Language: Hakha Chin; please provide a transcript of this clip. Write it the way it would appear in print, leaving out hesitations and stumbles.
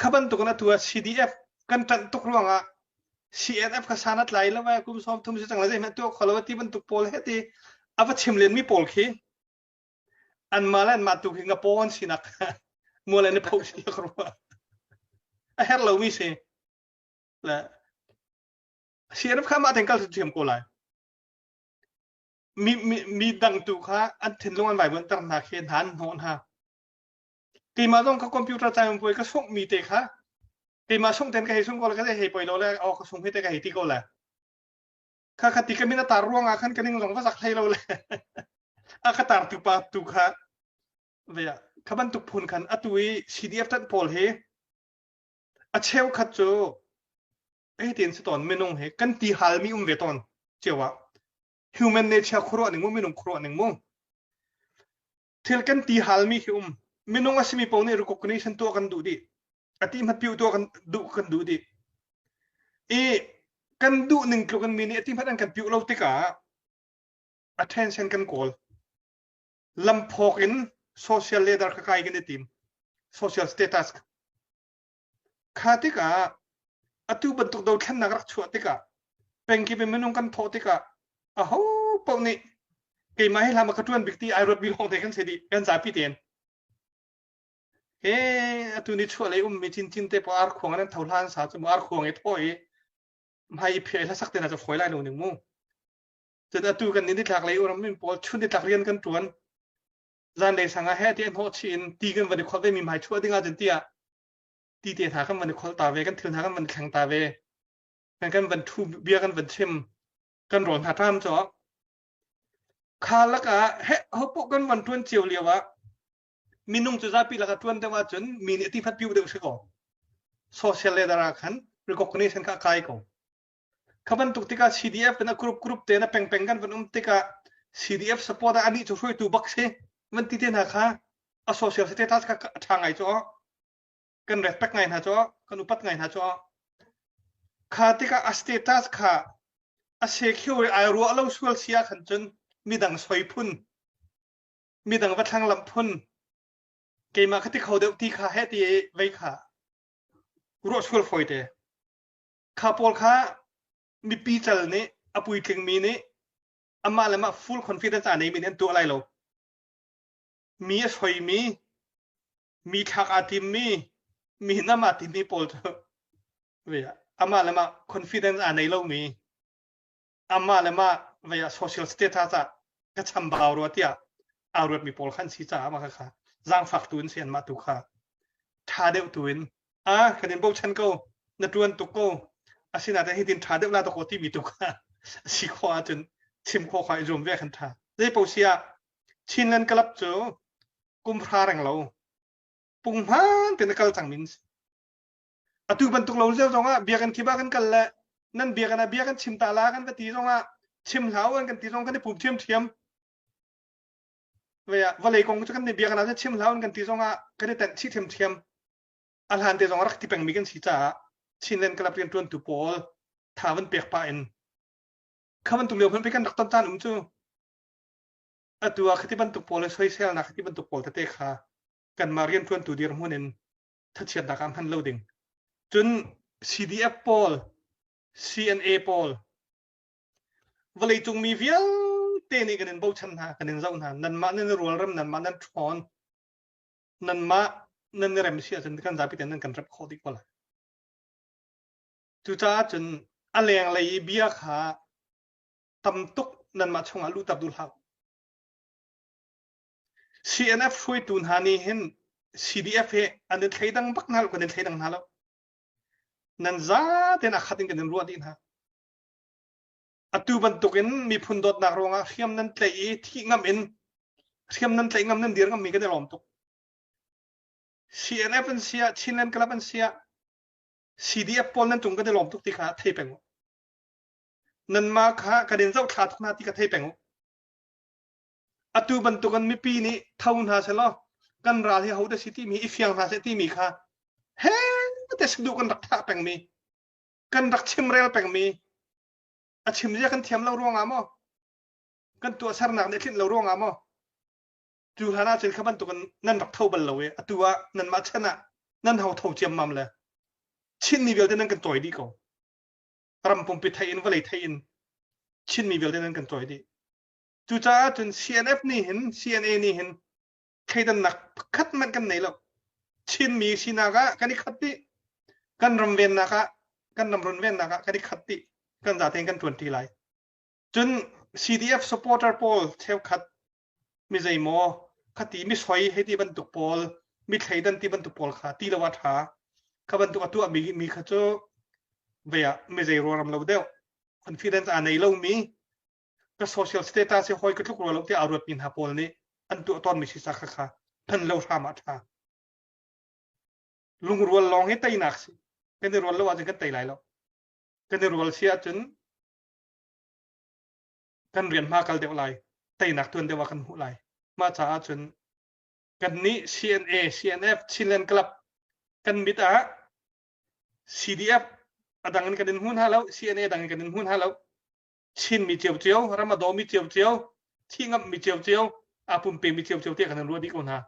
Kha bantukin atu ah CDF kan ṭanh tuk ruangah CNF kha san a tlai lo eh, kum 30 si cang le zeihmanh tuah kho lo ti bantuk pawl he ti a va chim lenmi pawl khi anmah le anmah tu khi ngapaw an sinak mual an i phoh si ka ruah. A herh lomi si. Le CNF kha mah ten kal thiam ko lai. Mi, mi, mi dang tu kha an thinlung an vaivuanhter hna khi hna an hnawh hna. Keimah zong ka computer caminpuai ka sunghmi te kha keimah sungh ten ka hei sung ko le ka hei poi lo le aw ka sung hi te ka hei ti ko le kha kha ti ka min a tar ruang ah khan ka ning zong va zak hlei lo le a ka tar tu pa tu kha ve kha bantuk phun khan atu i CDF tat pawl hi a cheu khat cu ei tin si ton minung he kan ti hal mi um ve ton cewa human nature khuruah ning mu minung khuruah ning mu Thil kan ti halmi khi um. Minung a simi paoh nih recognition tuah kan duh dih. A ti hmat piu tuah kan duh kan duh dih. I kan duh ning tluk in mi nih a ti hmat an kan piu lo tikah attention kan kawl. Lamphawk in social ladder kha kai kan i tim. Social status Kha tikah atu bantuk dothlennak rak chuah tikah pengkip in minung kan thawh tikah aho paoh nih keimah hi hlam ah ka ṭuan bik ti ai ruat mi lawng te kan si dih kan zapi tein. He atu ni chuah lei ummi cincin te paoh arkhuang an tho hlan sa cu mu arkhuang i thaw i hmai i phiah i hlasak te hna cu fawi lai lo ning mu. Cun atu kan ni nithlak lei uram min pawl chun nitlak rian kan ṭuan zanlei sang ah he ti hnawh chih in ti kan van i kholh ve mi hmai chuah ding ahcun tiah ti te hna kan van i kholh ta ve kan thil hna kan van thleng ta ve kan kan van thu bia kan van chim kan rawl hna ṭam cu kha lakah he hopo kan van ṭuan cio lio ah minung cu zapi laka ṭuan deuh ahcun mi nih ti phat piu deuh si ko social ladder ah khan recognition kha kai ko Kha bantuk tikah CDF in a group group te na pengpeng kan van um tikah CDF support ah anih cu hruaitu bak si van ti te hna kha a social status kha a ṭha ngai cu kan respect ngai hna cu kan upat ngai hna cu kha tikah a status kha a secure ai ruah lo sual si ah khan cun midang soi phun midang va thlang lamh phun keimah kha ti kho deuh ti kha he ti vei kha ruah sual fawi te Kha pawl kha mipi cal nih a puitlingmi nih amah le mah full confidence aa neimi nih an tuah lai lo. Mi a soimi, mi thlak aa timmi, mi nam aa timmi pawl cu amah le mah confidence aa nei lomi, amah le mah vei ah social status ah ka chambau rua tiah aa ruatmi pawl kha an si caah mah kha zaangfak tu in si anmah tu kha ṭha deuh tu in a kan in bochan ko na ṭuan tuk ko asinain hitin ṭha deuh la dawk timi tu kha si khawh ahcun chim khawh kha i zuam ve khan ṭha zei paoh si ah Chinland Club cu kum hra reng lo punghman te na kal cang min atu bantuk lo zeu zong ah biakinn kip ah kan kal le nan biakinn ah bia kan chim ta la kan va ti zong ah chim hlau an kan ti zong kan i pum thiamthiam ve ah vawlei kong cu kan ni biakinn ah chim hlau an kan ti zong ah kan i tenh chih thiamthiam a hlan te zong rak ti pengmi kan si caah Chinland Club riantuantu pawl tha van pek pah in kha bantuk lio hmanh kan rak ton caan um cu atu ah khati bantuk pawl le soiselnak khati bantuk pawl tete kha kanmah riantuantu dirhmun in thachiatnak ah hman lo ding. Cun CDF pawl, CNA pawl, vawleicung mi vialte nih kan in bochan hna, kan in zoh hna. Nanmah nan i rualrem, nanmah nan ṭhawn, nanmah nan i rem si ahcun kan zapi tein nan kan rep khawh dih ko lai. Cucaah cun a lenglei i bia kha tam tuk nanmah chungah luhter duh hlah. CNF hruaitu hna nih hin CDF he an in thleidang bak hna lo kan in thleidang hna lo. Nan zaten a khat in kan in ruah dih hna. Atu bantukin miphun dawtnak ruangah hriam nan tlaih i thih ngam in hriam nan tlaih ngam nan dir ngammi kan i lawm tuk. CNF an si ah Chinland Club an si ah CDF pawl nan cung kan i lawm tuk ti kha thei peng u. Nanmah kha kan in zohthla tuk hna ti kha thei peng u. Atu bantukin mipi nih tho hna selaw kan ral hi hodah si timi i fiang hna seh timi kha he te saduh kan rak thah pengmi kan rak chimrel pengmi a chim zia kan thiam lo ruangah maw kan tuahsernak nih tlinh lo ruangah maw cu hlan ah cun kha bantukin nan rak tho bal lo i atu ah nanmah chan ah. Nan ho tho ciammam le Chinmi vialte nan kan cawi dih ko. Ram pumpi thei in vawlei thei in Chinmi vialte nan kan cawi dih. Cucaah cun CNF nih hin CNA nih hin thleidannak pakhat hmanh kan nei lo. Chinmi sinak ah kan i khat dih. Kan ram vennak ah kan ram runvennak ah kan i khat dih. Kan zatein kan ṭuanṭi lai. Cun CDF supporter pawl cheukhat mi zeimaw khati mi soi hei ti bantuk pawl mi thleidan ti bantuk pawl kha ti lo a ṭha. Kha bantuk a tuah mi mi kha cu vei ah mi zei ruaram lo deuh confidence aa nei lomi ka social status hi hawi ka tluk rua lo tiah aa ruatmi hna pawl nih an tuah tawnmi sisa kha kha hman lo hram ah ṭha. Lungrual lawng hi teinak si. Kan i rual lo ahcun kan tei lai lo. Kan i rual si ahcun kan rian hma kal deuh lai. Teinak tuan deuh ah kan hmuh lai. Mah caah cun kan nih CNA, CNF, Chinland Club kan mit ah CDF a dang in kan in hmu hna lo, CNA dang in kan in hmu hna lo. Chinmi ciocio, ram a dawmi ciocio, thi ngamhmi ciocio, aa pumpemi ciocio tiah kan in ruah dih ko hna.